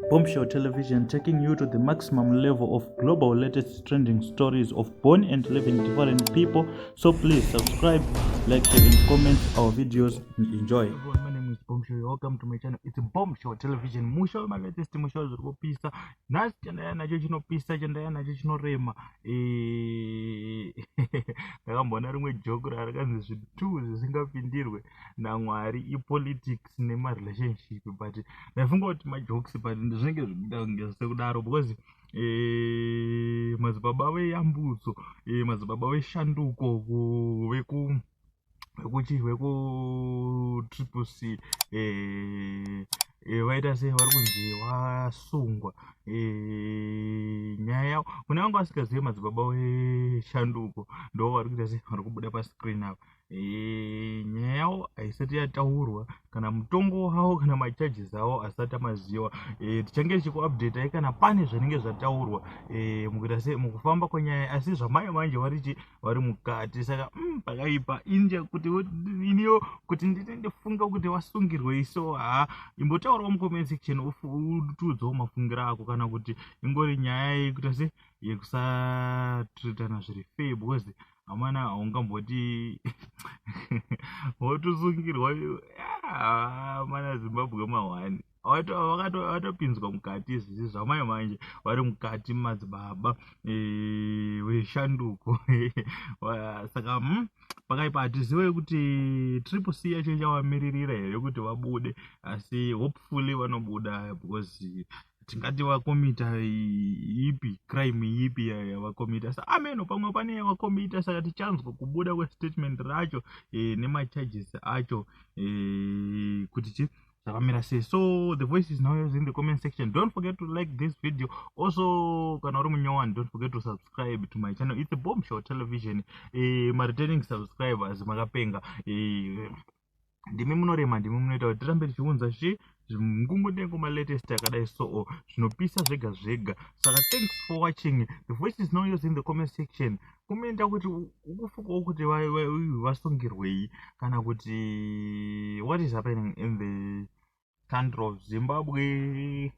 Bombshell Television, taking you to the maximum level of global latest trending stories of born and living different people. So please subscribe, like, share and comment our videos and enjoy. Everyone, my name is Bombshell. Welcome to my channel. It's Bombshell Television. Musha wemalatest, musha zviri kupisa nhasi. Chandaya nacho chinopisa, chandaya nacho chinorema. Ndakamboona rimwe joke rarakanzi zvitu zvisingapindirwe naMwari ipolitics nemarelationship, but ndaifunga kuti majokes, but zvinenge zvibuda kunge sekudaro because madzibaba veyambutso, madzibaba veshanduko, veku vekuchi veku Triple C, vaita sei, vari kunzi vasungwa. Nyaya yavo, kune vanga vasingazivi, madzibaba veshanduko ndo vari kuita sei, vari kubuda pascreen apa. Nyaya yavo haisati yataurwa, kana mutongo wavo kana macharges avo asati amaziva. Tichange tichikuupdatai kana pane zvinenge zvataurwa mukuita sei, mukufamba kwenyaya. Asi zvamai manje varichi vari mukati, saka pakaipa inje kuti iniyo kuti ndite ndifunga kuti vasungirwe iso. Ha, imbotaurawo mucomment section, utiudzewo mafungiro ako, kana kuti ingori nyaya yekuita se yekusatreatana zviri fair, because hamana haungamboti wotosungirwa. Mana Zimbabwe mahwani vatopinzwa mukati zvisi zvamai manje vari mukati, madzibaba veshanduko. Saka pakaipa. Hatizive kuti Triple C yacho ichavamiririra here kuti vabude, asi hopefully vanobuda, because tingati vakomita ipi, crime ipi yavakomita? Sa ameno, pamwe pane yavakomita. Saka tichanzwa kubuda kwestatement racho nemacharges acho kuti chi zvakamira sei. So the voice is now in the comment section. Don't forget to like this video. Also, kana uri munyowani, don't forget to subscribe to my channel. It's a Bombshell Television. Mareturning subscribers, makapenga. Ndimi munorema, ndimi munoita kuti tirambe tichiunza chi zvingungundengo, malatest akadai so, zvinopisa zvega zvega. Saka thanks for watching. The voice is now yours in the comment section. Commenta kuti ukufungawo kuti vasungirwei, kana kuti what is happening in the country of Zimbabwe.